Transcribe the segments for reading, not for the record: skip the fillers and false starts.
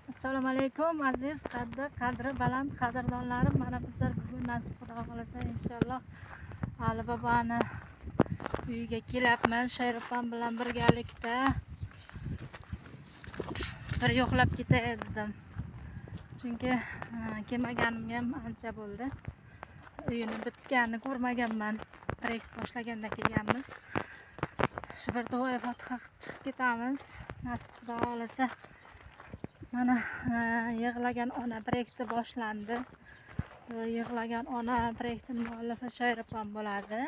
Assalomu alaykum aziz qadri baland qadrdonlarim. Mana bizlar bugun nasib Xudo xohlasa inshaalloh Ali boboni uyiga kelyapmiz. Shoir opam bilan birgalikda bir yo'qlab ketay dedim. Chunki kelmaganimga ham ancha bo'ldi. Uyini bitganini ko'rmaganman. Proyekt boshlaganda kelganmiz. Shu bir duo fotiha qilib chiqib ketamiz. Nasib Xudo xohlasa. Mana yig'lagan ona proyekti boshlandi. Yig'lagan ona proyektining muallifi Shoir opam bo'ladi.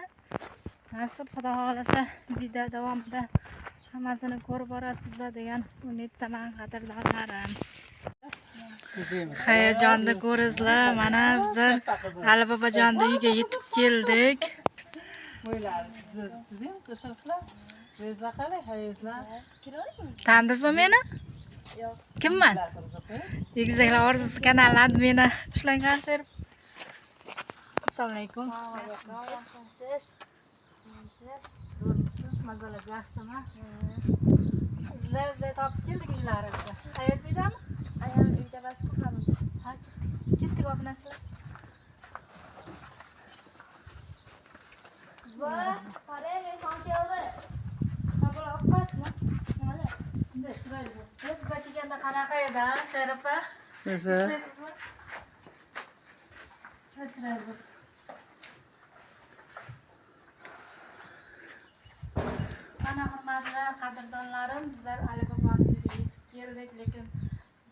Nasib Xudo xohlasa video davomida hammasini ko'rib borasizlar degan umiddaman qadrdonlarim. Hayajonni ko'ringizlar. Mana bizlar Ali bobojonni uyiga yetib keldik. Tanidingizmi meni? Kimman? Egizaklar orzusi kanali admini. Ushlangan Shoir. Assalomu alaykum. Yaxshimisiz? Zo'rmisiz? Mazalar yaxshimi? Izlay topib keldik uylaringizni. Ayangiz uydami? Ayam uyda emas-ku, hamda. Ha, ketdik. Ketdik obunachilar. Voy, qarang, mehmon keldi. Ha, bular oppasmi? Nimalar? Bunday chiroyli bo'libdi. Bizlar kelganda qanaqa edi, ha, Shoir opa? Eslaysizmi? Juda chiroyli bo'libdi. Mana hurmatli qadrdonlarim, bizlar Ali boboni uyiga yetib keldik, lekin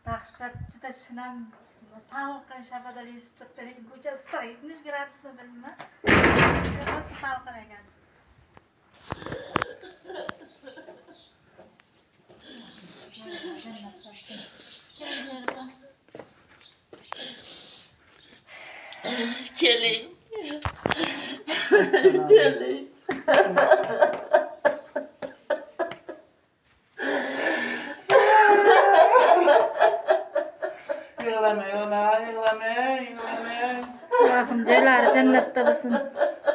dahshat juda shinam salqin shabadal esib turibdi, lekin ko'cha issiq 70 gradusmi bilmayman. Rosa salqin ekan. Keling Shoir opa. Keling. Keling. Yig'lamang ona, yig'lamang, yig'lamang. Allohim joylari jannatda bo'lsin.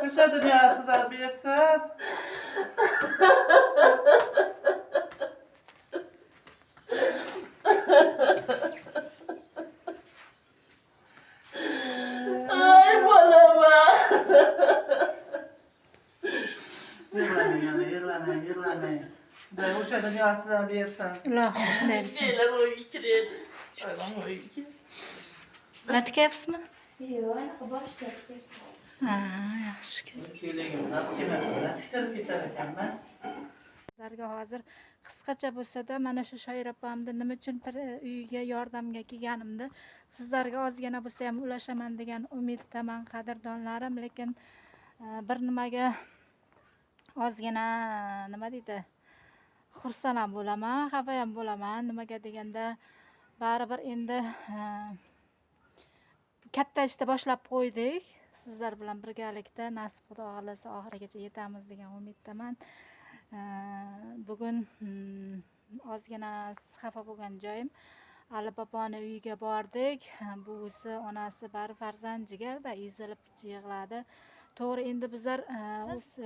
O'sha dunyosida bersin. Ay bolama. Yig'lamang ona, yig'lamang, yig'lamang. Xudo o'sha dunyosidan bersin. Ilohim shunday bo'lsin. Keling uyga kiraylik. Uyga kir. Nima tikyapsizmi? Yo'q, anaqa boshida tikyapman. Ha, yaxshi. Keling, nima tiktirib ketar ekanman. Sizlarga hozir qisqacha bo'lsa-da mana shu Shoir opamni nima uchun uyiga yordamga kelganimni sizlarga ozgina bo'lsa ham ulashaman degan umiddaman qadrdonlarim, lekin bir nimaga ozgina nima deydi, xursand ham bo'laman, xafa ham bo'laman. Nimaga deganda baribir endi katta ishni boshlab qo'ydik. Sizlar bilan birgalikda nasib Xudo xohlasa oxirigacha yetamiz degan umiddaman. Bugun ozgina xafa bo'lgan joyim, Ali boboni uyiga bordik. Buvisi, onasi bari farzand jigarda ezilib yig'ladi. To'g'ri, endi bizlar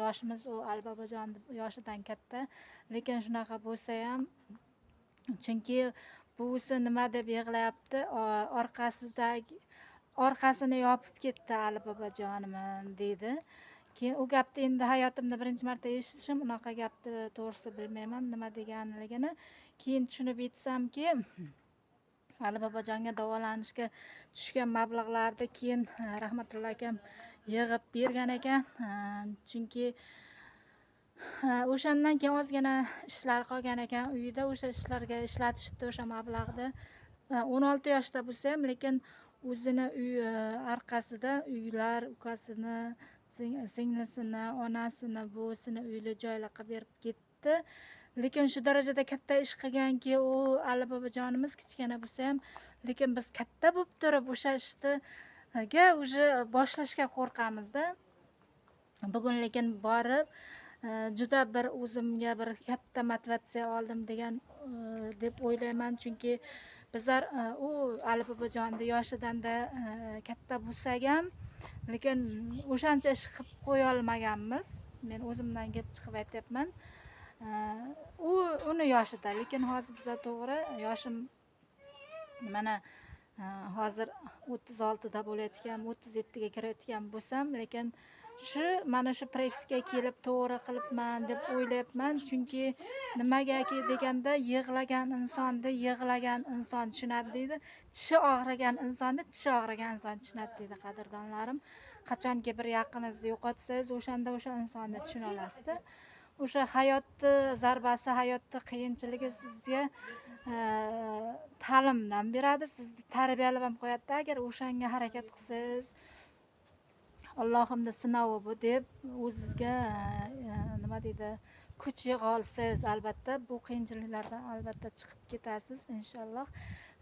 yoshimiz u Ali bobojon yoshidan katta, lekin shunaqa bo'lsa ham, chunki buvisi nima deb yig'layapti, orqasini yopib ketdi Ali bobojonim deydi. Keyin u gapni endi hayotimda birinchi marta eshitishim, unaqa gapni to'g'risi bilmayman nima deganligini. Keyin tushunib yetsamki, Ali bobojonga davolanishga tushgan mablag'larni keyin Rahmatulloh akam yig'ib bergan ekan. Chunki o'shandan keyin ozgina ishlar qolgan ekan uyida, o'sha ishlarga ishlatishibdi o'sha mablag'ni. 16 yoshda bo'lsa ham, lekin o'zini uy orqasida uylar, ukasini, singlisini, onasini, buvisini uyli joyli qilib berib ketdi. Lekin shu darajada katta ish qilganki, u Ali bobojonimiz kichkina bo'lsa ham, lekin biz katta bo'lib turib o'sha ishniga уже boshlashga qo'rqamizda. Bugun lekin borib juda bir o'zimga bir katta motivatsiya oldim degan deb o'ylayman, chunki bizlar u Ali bobojonni yoshidanda katta bo'lsak ham Lekin o'shancha ish qilib qo'ya olmaganmiz. Men o'zimdan kelib chiqib aytyapman. U uni yoshida, lekin hozir biza to'g'ri yoshim mana hozir 36 da bo'layotgan, 37 ga kirayotgan bo'lsam, lekin shu mana shu proyektga kelib to'g'ri qilibman deb o'ylayapman. Chunki nimagaki deganda yig'lagan insonni yig'lagan inson tushunadi deydi, tishi og'rigan insonni tishi og'rigan inson tushunadi deydi qadrdonlarim. Qachonki bir yaqiningizni yo'qotsangiz, o'shanda o'sha insonni tushuna olasizda. O'sha hayotni zarbasi, hayotni qiyinchiligi sizga ta'limdan beradi, sizni tarbiyalab ham qo'yadi. Agar o'shanga harakat qilsangiz, Allohimni sinovi bu deb o'zizga nima deydi, kuch yig'a olsangiz, albatta bu qiyinchiliklardan albatta chiqib ketasiz inshaalloh.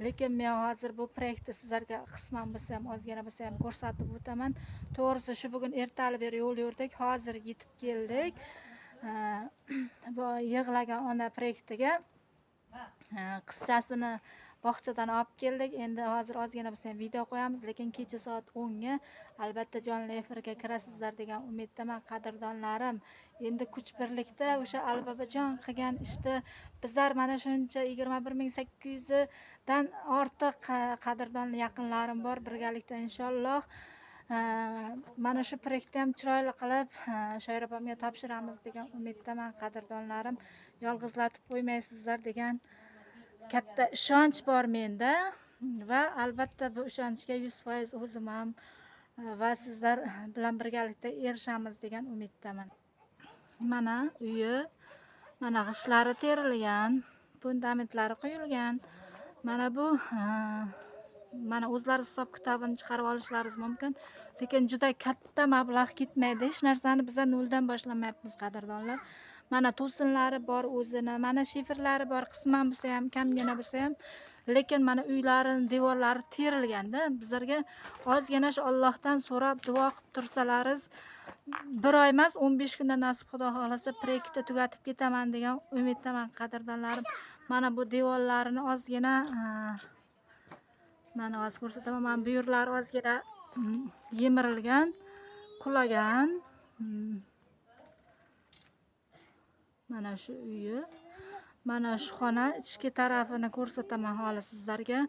Lekin men hozir bu proyektni sizlarga qisman bo'lsa ham, ozgina bo'lsa ham ko'rsatib o'taman. To'g'risi shu bugun ertalab beri yo'l yurdik, hozir yetib keldik. Bu yig'lagan ona proyektiga qizchasini bog'chadan olib keldik. Endi hozir ozgina bo'lsa ham video qo'yamiz, lekin kecha soat 10 ga albatta jonli efirga kirasizlar degan umiddaman qadrdonlarim. Endi kuch birlikda o'sha Albabajon qilgan ishni bizlar mana shuncha 21800 dan ortiq qadrdon yaqinlarim bor, birgalikda inshaalloh mana shu proyektni ham chiroyli qilib Shoira opamga topshiramiz degan umiddaman qadrdonlarim. Yolg'izlatib qo'ymaysizlar degan katta ishonch bor menda va albatta bu ishonchga 100% o'zim ham va sizlar bilan birgalikda erishamiz degan umiddaman. Mana uyi, mana g'ishlari terilgan, fundamentlari quyilgan. Mana bu mana o'zlari hisob kitobini chiqarib olishlaringiz mumkin, lekin juda katta mablag' ketmaydi. Hech narsani biza noldan boshlamayapmiz qadrdonlar. Mana to'sinlari bor o'zini, mana shifrlari bor, qisman bo'lsa ham, kamgina bo'lsa ham, lekin mana uylarini devorlari terilganda bizlarga ozgina shu Allohdan so'rab duo qilib tursalaringiz, bir oy emas, 15 kunda nasib Xudo xohlasa proyektni tugatib ketaman degan umiddaman qadrdonlarim. Mana bu devorlarini ozgina mana hozir ko'rsataman. Mana bu yerlar ozgina yemirilgan, qulagan. Mana shu uyi, mana shu xona ichki tarafini ko'rsataman hali sizlarga.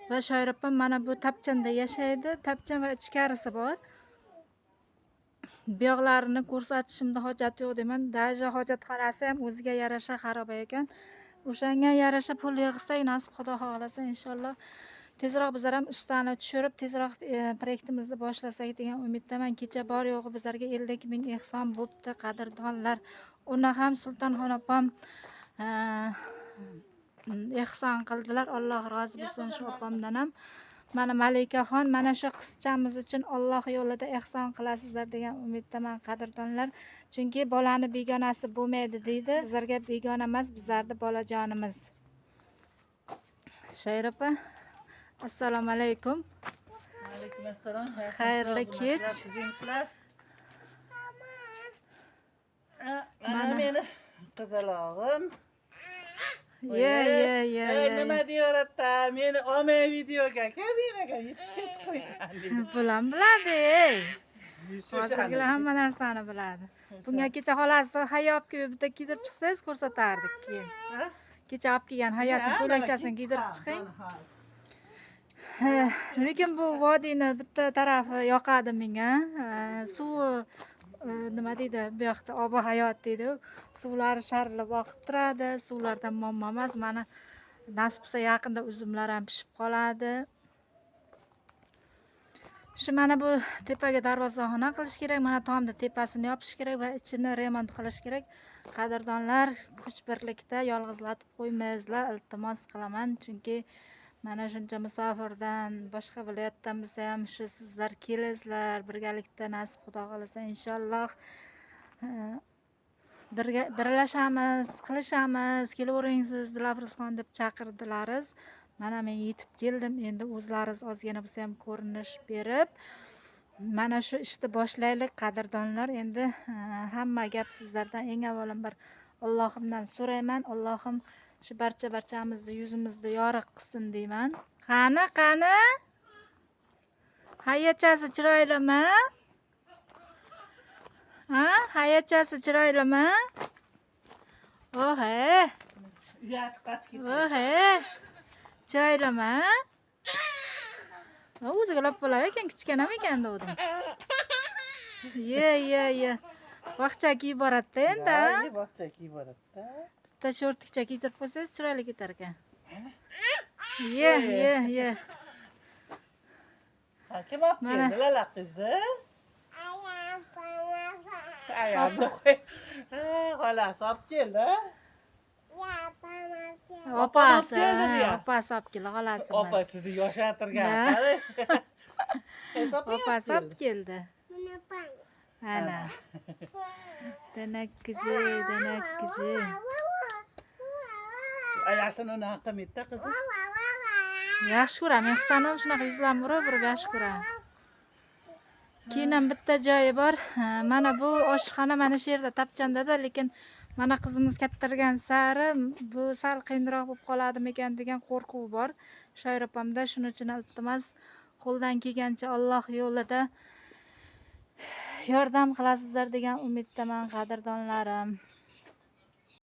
Va Shoira opam mana bu tapchanda yashaydi. Tapchan va ichkarisi bor. Bu yoqlarini ko'rsatishimda hojat yo'q deyman. Даже hojatxonasi ham o'ziga yarasha xaroba ekan. O'shanga yarasha pul yig'sak, nasib Xudo xohlasa inshaalloh tezroq bizlar ham ustani tushirib, tezroq proyektimizni boshlasak degan umiddaman. Kecha bor yo'g'i bizlarga 50 ming ehson bo'pti qadrdonlar. Uni ham Sultonxon opam ehson qildilar. Alloh rozi bo'lsin shu opamdan ham. Mana Malikaxon mana shu qizchamiz uchun Alloh yo'lida ehson qilasizlar degan umiddaman qadrdonlar. Chunki bolani begonasi bo'lmaydi deydi. Bizlarga begona emas, bizlarni bolajonimiz. Shoira opa, assalomu alaykum. Alaykum assalom. Xayrli kech. Mana meni qizalog'im. Ye ye ye. Nima deyoratda? Meni olmay videoga, kameraga yetib qo'ygan deydi. Bulan biladi, ey. Hozirgilar hamma narsani biladi. Bunga kecha xolasi hayo olib kelib bitta kiydirib chiqsangiz ko'rsatardik keyin. Kecha olib kelgan hayosini ko'ylakchasini kiydirib chiqing. Lekin bu vodiyni bitta tarafi yoqadi menga. Suvi nima deydi, bu yoqda ob hayot deydi. Suvlari sharillab oqib turadi. Suvlardan muammo emas. Mana nasib bo'lsa yaqinda uzumlar ham pishib qoladi. Shu mana bu tepaga darvozaxona qilish kerak, mana tomni tepasini yopish kerak va ichini remont qilish kerak. Qadrdonlar, kuch birlikda yolg'izlatib qo'ymaysizlar, iltimos qilaman. Chunki mana shuncha musofirdan, boshqa viloyatdan bo'lsa ham shu sizlar kelasizlar, birgalikda nasib Xudo xohlasa inshaalloh birga birlashamiz, qilishamiz, kelavering siz Dilafruzxon deb chaqirdilaringiz. Mana men yetib keldim. Endi o'zlaringiz ozgina bo'lsa ham ko'rinish berib, mana shu ishni boshlaylik qadrdonlar. Endi hamma gap sizlardan. Eng avvalambor Allohimdan so'rayman. Allohim shu barchamizni yuzimizni yorug' qilsin deyman. Qani, qani? Hayachasi chiroylimi? Ha, hayachasi chiroylimi? Ohe, Uyati qatib ketdi. ohe. Chiroylimi? O'ziga loppa ekan, kichkinam ekan degandim. Ye, ye, ye. Bog'cha kiyib boradi-da endi. Ha, bog'cha kiyib boradi-da. Bitta shortikcha kiydirib qo'ysangiz chiroyli ketar ekan. Ye, ye, ye. Ha, kim olib Mana. keldi lala qizni? Ayamni qo'y. Ha, xolasi olib keldi. Opasi, olib keldi ha, deya. opasi olib keldi, xolasi Opa emas. sizni yoshartirgan. Qaysi opa Opasi olib olib keldi. Ana. Denak kishi, denak kishi. Ayasini unaqa qilmaydi-da qizim. Yaxshi ko'raman. Men Husanim shunaqa yuzlarini urib urib yaxshi ko'raman. Keyin ham bitta joyi bor. Ha, mana bu oshxona mana shu yerda tapchandada, lekin mana qizimiz kattargan sari bu sal qiyinroq bo'lib qoladimikan degan qo'rquv bor. Shoir opamda, shuning uchun iltimos, qo'ldan kelgancha Alloh yo'lida yordam qilasizlar degan umiddaman, qadrdonlarim.